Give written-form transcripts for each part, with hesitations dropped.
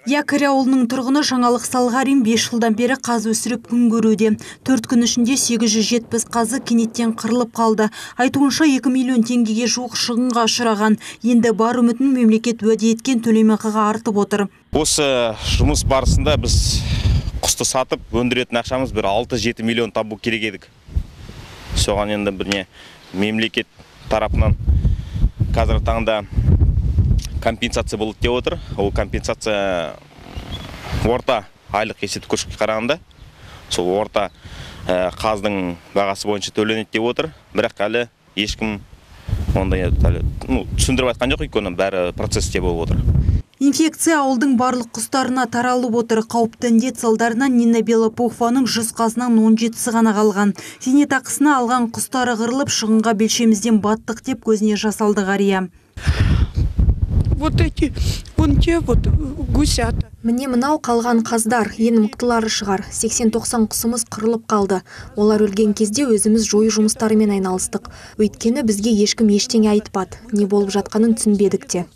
Якорь ауылының тұрғыны Жаңалық Салғарин 5 жылдан бері қаз өсіріп күн көруде. 4 күн ішінде 870 қазы кенеттен қырылып қалды. Айтуынша, 2 миллион теңгеге жуық шығынға ұшыраған. Енді бар үмітін мемлекет уәде еткен төлемақыға артып отыр. Осы жұмыс барысында біз құсты сатып өндіретін ақшамыз бір 6-7 миллион табу керек едік. Соған енді бірне мемлекет тарапынан қазіргі таңда компенсация болады деп отыр. Ол компенсация орта айлық есептік көрсеткішке қарағанда сол орта қаздың бағасы бойынша төленеді деп отыр. Бірақ әлі ешкім ондай әлі, түсіндіріп айтқан жоқ, өйткені бәрі процесте болып отыр. Инфекция ауылдың барлық құстарына таралып отыр. Қауіпті індет салдарынан Нина Белопухованың 100 қазынан 17-сі ғана қалған. Зейнетақысына алған құстары қырылып, шығынға белшемізден баттық деп көзіне жас алды қария. Вот эти, вон те вот гусята. Міне, мынау қалған қаздар, ең мықтылары шығар. 80-90 құсымыз қырылып қалды. Олар өлген кезде өзіміз жою жұмыстарымен айналыстық. Өйткені бізге ешкім ештеңе айтпады. Не болып жатқанын түсінбедік те.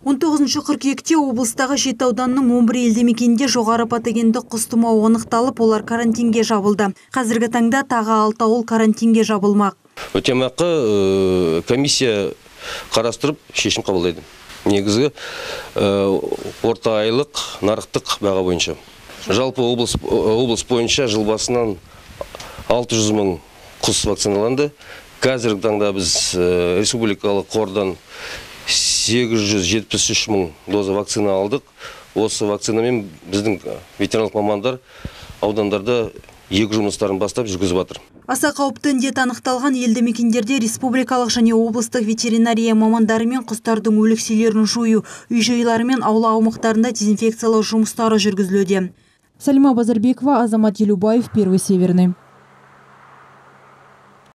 19 қыркүйекте облыстағы жеті ауданның 11 елді мекенінде жоғары патогенді құс тұмауы анықталып, олар карантинге жабылды. Қазіргі таңда тағы 6 ауыл карантинге жабылмақ. Өтемақы комиссия қарастырып шешім қабылдайды. Негізгі орта айлық нарықтық баға бойынша. Жалпы облыс бойынша жыл басынан 600 мың құс вакциналанды. Қазіргі таңда біз республикалық қордан 873 мың доза вакцина алдық. Осы вакцинамен біздің ветеринарлық мамандар аудандарда егу жұмыстарын бастап жүргізіп жатыр. Аса қауіпті індет анықталған елді мекендерде республикалық және облыстық ветеринария мамандарымен құстардың өлекселерін жою, үй-жайлары мен аула аумақтарында дезинфекциялау жұмыстары жүргізілуде. Салима Базарбекова, Азамат Елубаев, Первый Северный.